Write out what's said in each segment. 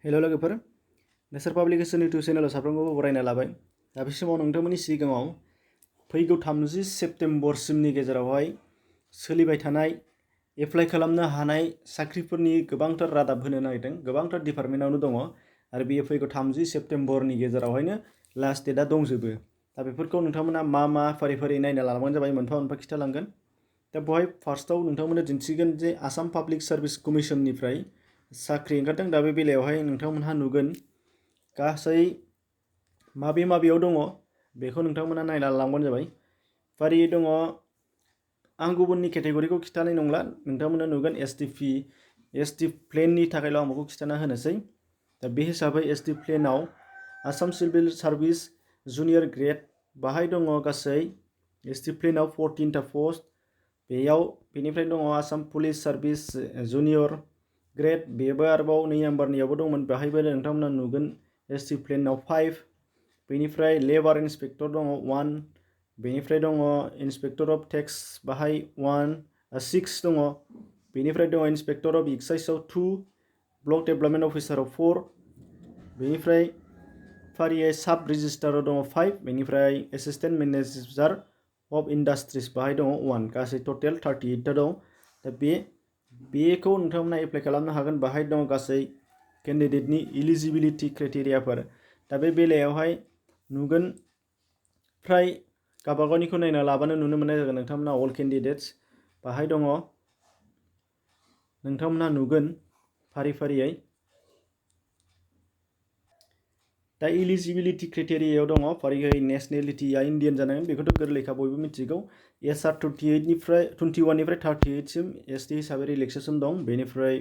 हेल' लोगोफोर, नेचार publication YouTube चेनेलाव साफ्रोमखौबो बरायना लाबाय। दा बे समाव नोंथांमोननि सिगाङाव फैगौ 30 सेप्तेम्बरसिमनि गेजेरावहाय सोलिबाय थानाय एप्लाइ खालामनो हानाय साख्रिफोरनि गोबांथार रादाब होनो नागिरदों। गोबांथार डिपार्टमेन्टआवनो दङ आरो बेयो फैगौ 30 सेप्तेम्बरनि गेजेरावहायनो लास्ट डेटआ दंजोबो। दा बेफोरखौ नोंथांमोना मा फारि फारि नायना लाबानो जाबाय, मोनफा मोनफा खिथालांगोन। दा बेवहाय फार्स्टआव नोंथांमोननो दिन्थिगोन जे आसाम पाब्लिक सार्भिस कमिसननिफ्राय साख्रि ओंखारदों। दा बे बेलायावहाय नोंथांमोनहा नुगोन गासै माबेयाव दङ बेखौ नोंथांमोना नायना लांबानो जाबाय। फारियै दङ, आं गुबुननि केटेगरिखौ खिथानाय नंला, नोंथांमोना नुगोन एसटि प्लेननि थाखायल' आं बेखौ खिथाना होनोसै। दा बे हिसाबै एसटि प्लेनाव Assam civil service junior grade बाहाय दङ गासै एसटि प्लेनाव 14टा पस्ट। बेनिफ्राय दङ Assam police service junior grade, बेबो आरोबाव 2 नाम्बारनियावबो दंमोन, बेहायबो नोंथांमोना नुगोन एसटि प्लेनाव 5। बेनिफ्राय लेबार इन्सपेक्टर दङ 1, बेनिफ्राय दङ इन्सपेक्टर अफ टेक्स बाहाय 6 दङ, बेनिफ्राय दङ इन्सपेक्टर अफ एक्साइसआव 2, ब्लक डेभेलपमेन्ट अफिसाराव 4, बेनिफ्राय फारियै साब रेजिस्ट्राराव दङ 5, बेनिफ्राय एसिस्टेन्ट मेनेजार अफ इन्डास्ट्रिज बाहाय दङ 1, गासै टटेल 38टा दं। दा बेखौ नोंथांमोना एप्लाइ खालामनो हागोन। बाहाय दङ गासै केन्डिडेटनि इलिजिबिलिटि क्राइटेरियाफोर। दा बे बेलायावहाय नुगोन फ्राय गावबागावनिखौ नायना लाबानो नुनो मोननाय जागोन नोंथांमोना अल केन्डिडेट्स बाहाय दङ। नोंथांमोना नुगोन फारियै। दा इलिजिबिलिटि क्राइटेरियायाव दङ फारियै नेसनेलिटिया इन्डियान जानांगोन, बेखौथ' गोरलैखा बयबो मिथिगौ। एसआर 21निफ्राय 38सिम एसटि हिसाबै रिलेक्सेसन दं। बेनिफ्राय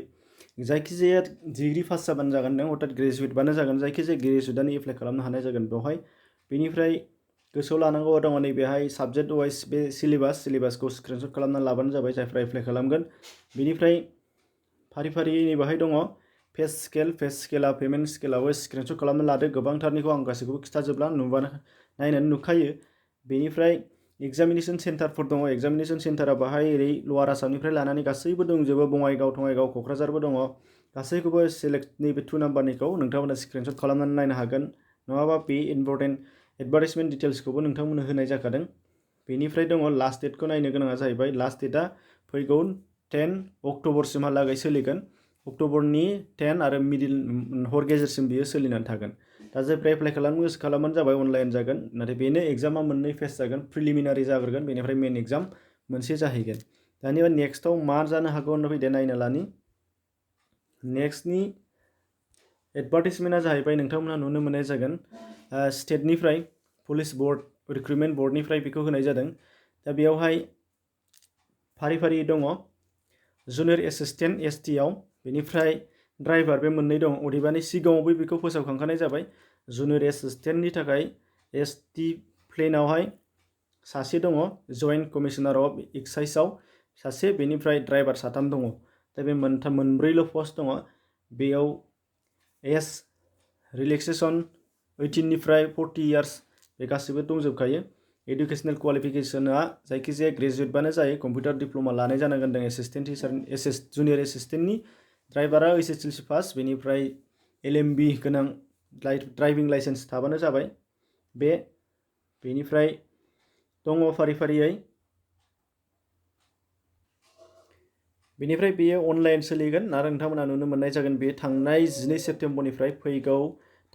जायखिजाया डिग्री पास जाबानो जागोन, नों हथात ग्रेजुवेटबानो जागोन, जायखिजाया ग्रेजुवेटआनो एप्लाइ खालामनो हानाय जागोन बेवहाय। बेनिफ्राय गोसोआव लानांगौआ दङ नैबेहाय साबजेक्ट वाइज बे सिलेबासखौ स्क्रिनशट खालामना लाबानो जाबाय जायफ्रा एप्लाइ खालामगोन। बेनिफ्राय फारियै नैबेहाय दङ पे स्केला पेमेन्ट स्केलाबो स्क्रिनशट खालामना लादो। गोबांथारनिखौ आं गासैखौबो खिथाजोबला, नायनानै नुखायो। बेनिफ्राय एग्जामिनेसन सेन्टारफोर दङ। एग्जामिनेसन सेन्टारा बाहाय ओरै लवार आसामनिफ्राय लानानै गासैबो दंजोबो, बङाइगाव क'क्राझारबो दङ। गासैखौबो सेलेक्ट नैबे 2 नाम्बारनिखौ नोंथांमोना स्क्रिनशट खालामनानै नायनो हागोन, नङाबा बे इम्परटेन्ट एडभार्टाइजमेन्ट डिटेल्सखौबो नोंथांमोननो होनाय जाखादों। बेनिफ्राय दङ लास्ट डेटखौ नायनो गोनाङा जाहैबाय, लास्ट डेटआ फैगौ 10 अक्ट'बरसिमहालागै सोलिगोन। अक्ट'बरनि 10 आरो हर गेजेरसिम बियो सोलिनानै थागोन। दा जायफ्रा एप्लाइ खालामनो गोसो खालामबानो जाबाय, अनलाइन जागोन। नाथाय बेनो एग्जामा 2 फेस जागोन, प्रिलिमिनारि जाग्रोगोन, बेनिफ्राय मेन एग्जाम मोनसे जाहैगोन। दानिया नेक्स्टआव मा जानो हागौ होनना फैदो नायना लानि। नेक्स्टनि एडभार्टाइजमेन्टआ जाहैबाय नोंथांमोना नुनो मोननाय जागोन स्टेटनिफ्राय पुलिस बर्ड रिक्रुटमेन्ट बर्डनिफ्राय बेखौ होनाय जादों। दा बेयावहाय फारि दङ जुनियर एसिस्टेन्ट एसटिआव, बेनिफ्राय ड्राइभार, बे 2 दं। अदेबानि सिगाङावबो बेखौ फोसावखांखानाय जाबाय। जुनियर एसिस्टेन्टनि थाखाय एसटि प्लेनावहाय सासे दङ, जइन्ट कमिसनार अफ एक्साइसआव सासे, बेनिफ्राय ड्राइभार 3 दङ। दा बे 4 पस्ट दङ। बेयाव एज रिलेक्सेसन 18निफ्राय 40 इयार्स बे गासिबो दंजोबखायो। एडुकेसनेल क्वालिफिकेसनआ जायखिजाया ग्रेजुवेटबानो जायो, कम्पिउटार डिप्ल'मा लानाय जानांगोन जुनियर एसिस्टेन्टनि। ड्राइभारा HSLC पास, बेनिफ्राय LMB गोनां ड्राइभिं लाइसेन्स थाबानो जाबाय। बेनिफ्राय दङ फारियै। बेनिफ्राय बेयो अनलाइन सोलिगोन आरो नोंथांमोना नुनो मोननाय जागोन बे थांनाय 12 सेप्तेम्बरनिफ्राय फैगौ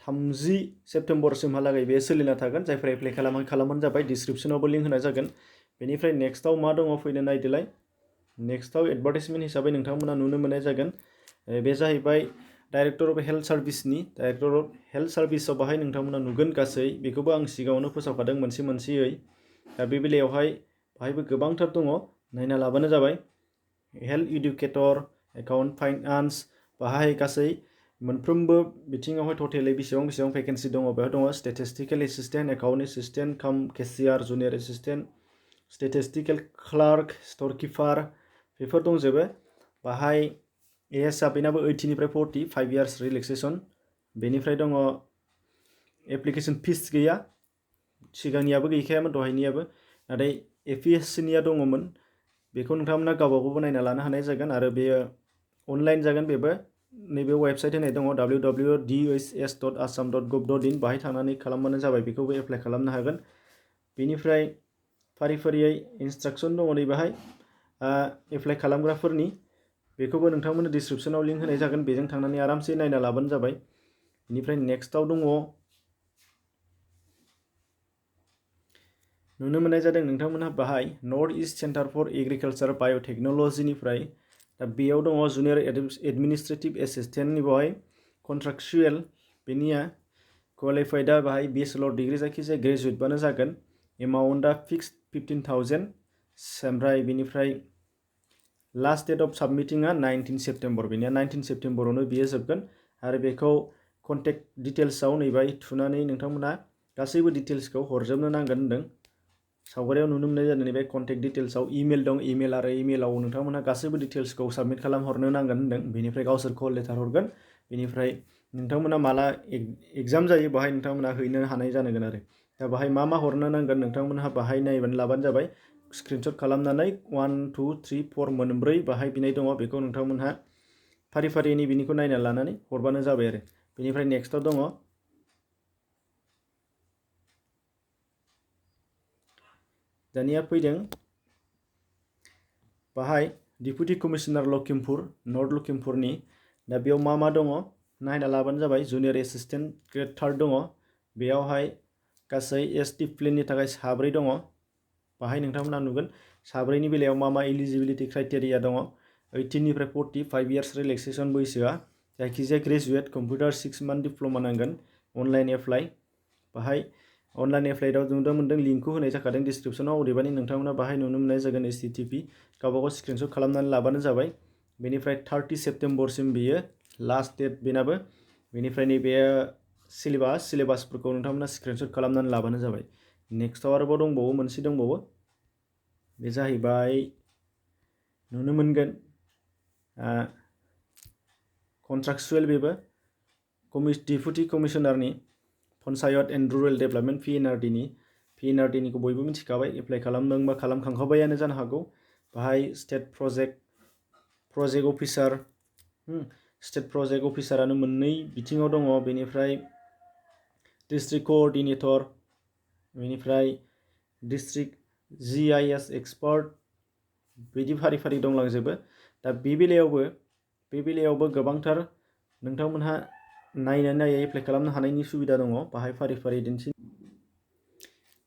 30 सेप्तेम्बरसिमहालागै बे सोलिना थागोन। जायफ्रा एप्लाइ खालामबानो जाबाय, डिसक्रिपसनावबो लिंक होनाय जागोन। बेनिफ्राय नेक्स्टआव मा दङ फैनो नायदोलाय। नेक्स्टआव एडभार्टाइजमेन्ट हिसाबै नोंथांमोना नुनो मोननाय जागोन, बे जाहैबाय डाइरेक्टर अफ हेल्थ सार्भिसनि। डाइरेक्टर अफ हेल्थ सार्भिसआव बाहाय नोंथांमोना नुगोन गासै, बेखौबो आं सिगाङावनो फोसावखादों मोनसेयै। दा बे बेलायावहाय बाहायबो गोबांथार दङ, नायना लाबानो जाबाय। हेल्थ इडुकेटर, एकाउन्ट फाइनान्स, बाहाय गासै मोनफ्रोमबो बिथिङावहाय टटेलै बेसेबां भेकेन्सि दङ बेयाव दङ। Statistical assistant, account assistant cum cashier, junior assistant, statistical clerk, store keeper, बेफोर दंजोबो। बाहाय एजआ बेनाबो 18निफ्राय 40, 5 इयार्स रिलेक्सेसन। बेनिफ्राय दङ एप्लिकेसन फिस गैया, सिगांनियाबो गैखायामोन, दहायनियाबो। नाथाय APSCनिया दङमोन, बेखौ नोंथांमोना गावबागावबो नायना लानो हानाय जागोन। आरो बेयो अनलाइन जागोन, बेबो नैबे वेबसाइट होनाय दङ www.dhs.assam.gov.in बाहाय थांनानै खालामबानो जाबाय बेखौबो एप्लाइ खालामनो हागोन बेनिफ्राय फारि फारियै इन्सट्राक्सन दङ नै बाहाय एप्लाइ खालामग्राफोरनि बेखौबो नोंथांमोननो डिसक्रिप्शनाव लिंक होनाय जागोन बेजों थांनानै आरामसे नायना लाबानो जाबाय बेनिफ्राय नेक्स्टआव दङ नुनो मोननाय जादों नोंथांमोनहा बाहाय north east centre for agriculture बाय'टेक्न'लजिनिफ्राय दा बेयाव दङ जुनियर एडमिनिस्ट्रेटिभ एसिस्टेन्टनि बेवहाय कन्ट्राक्चुएल बेनिया क्वालिफाइडआ बाहाय बेचलर डिग्री जायखिजाया ग्रेजुवेटबानो जागोन एमाउन्टआ फिक्स्ड 15,000 ओमफ्राय बेनिफ्राय लास्ट डेट अफ साबमिटिंआ 19 सेप्टेम्बर बेनिया 19 सेप्टेम्बरावनो बियो जोबगोन आरो बेखौ कन्टेक्ट डिटेल्सआव नैबाय थुनानै नोंथांमोना गासैबो डिटेल्सखौ हरजोबनो नांगोन होनदों सावगारियाव नुनो मोननाय जादों नैबे कन्टेक्ट डिटेल्सआव इमेल दं इमेल आरो इमेलाव नोंथांमोनहा गासैबो डिटेल्सखौ साबमिट खालामहरनो नांगोन होनदों बेनिफ्राय गावसोर कल लेटार हरगोन बेनिफ्राय नोंथांमोना माला एग्जाम जायो बाहाय नोंथांमोना हैनो हानाय जानांगोन आरो दा बाहाय मा हरनो नांगोन नोंथांमोनहा बाहाय नायबानो लाबानो जाबाय स्क्रिनशट खालामनानै 1 2 3 4 मोनब्रै बाहाय बिनाय दङ बेखौ नोंथांमोनहा फारि फारिनि बिनिखौ नायना लानानै हरबानो जाबाय आरो बेनिफ्राय नेक्स्टआव दङ दानिया फैदों बाहाय डिपुटि कमिशनार लखिमपुर नर्थ लखिमपुरनि दा बेयाव मा दङ नायना लाबानो जाबाय जुनियर एसिस्टेन्ट ग्रेड 3 दङ बेयावहाय गासै एसटि प्लेननि थाखाय 7 दङ बाहाय नोंथांमोना नुगोन 7नि बेलायाव मा एलिजिबिलिटि क्राइटेरिया दङ 18 निफ्राय 45 इयार्स रिलेक्सेसन बैसोआ जायखिजाया ग्रेजुवेट कम्पिउटार 6 मान्थ डिप्ल'मा नांगोन अनलाइन एप्लाइ बाहाय अनलाइन एप्लाइआव नुनो मोनदों लिंकखौ होनाय जाखादों डिसक्रिप्शनाव अदेबानि नोंथांमोना बाहाय नुनो मोननाय जागोन http गावबागाव स्क्रिनशट खालामनानै लाबानो जाबाय बेनिफ्राय 30 सेप्टेम्बरसिम बेयो लास्ट डेट बेनाबो बेनिफ्राय नैबे सिलेबासफोरखौ नोंथांमोना स्क्रिनशट खालामनानै लाबानो जाबाय नेक्स्टआव आरोबाव दंबावो मोनसे दंबावो बे जाहैबाय नुनो मोनगोन कन्ट्राक्चुएल बेबो डिपुटि कमिशनारनि पन्चायत एन्ड रुरेल डेभेलपमेन्ट PNRDनिखौ बयबो मिथिखाबाय एप्लाइ खालामदोंबा खालामखांखाबायानो जानो हागौ बाहाय स्टेट प्रजेक्ट अफिसारानो मोननै बिथिङाव दङ बेनिफ्राय डिस्ट्रिक्ट कोअर्डिनेटर बेनिफ्राय डिस्ट्रिक्ट GIS एक्सपार्ट बिदि फारि फारि दंलांजोबो दा बे बेलायावबो गोबांथार नोंथांमोनहा नायै एप्लाइ खालामनो हानायनि सुबिदा दङ बाहाय फारि फारि दिन्थि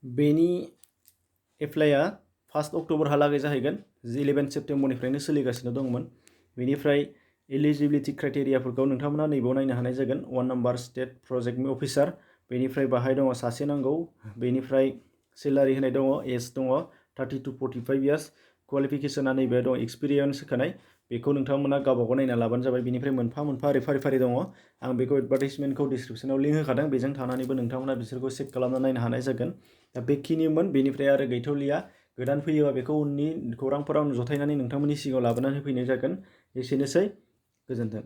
बेनि एप्लाइआ 1 अक्ट'बरहालागै जाहैगोन 11 सेप्टेम्बरनिफ्रायनो सोलिगासिनो दंमोन बेनिफ्राय एलिजिबिलिटि क्राइटेरियाफोरखौ नोंथांमोना नैबाव नायनो हानाय जागोन 1 नाम्बार स्टेट प्रजेक्ट अफिसार बेनिफ्राय बाहाय दङ सासे नांगौ बेनिफ्राय सेलारि होनाय दङ एज दङ 30 to 45 इयार्स क्वालिफिकेसना नैबे दं एक्सपिरियेन्स होखानाय बेखौ नोंथांमोना गावबागाव नायना लाबानो जाबाय बेनिफ्राय मोनफा ओरै फारि दङ आं बेखौ एडभार्टाइजमेन्टखौ डिसक्रिप्शनाव लिंक होखादों बेजों थांनानैबो नोंथांमोना बिसोरखौ चेक खालामना नायनो हानाय जागोन दा बेखिनिमोन बेनिफ्राय आरो गैथ'लिया गोदान फैयोबा बेखौ उननि खौरांफोराव जथायनानै नोंथांमोननि सिगाङाव लाबोनानै फैनाय जागोन एसेनोसै गोजोन्थों।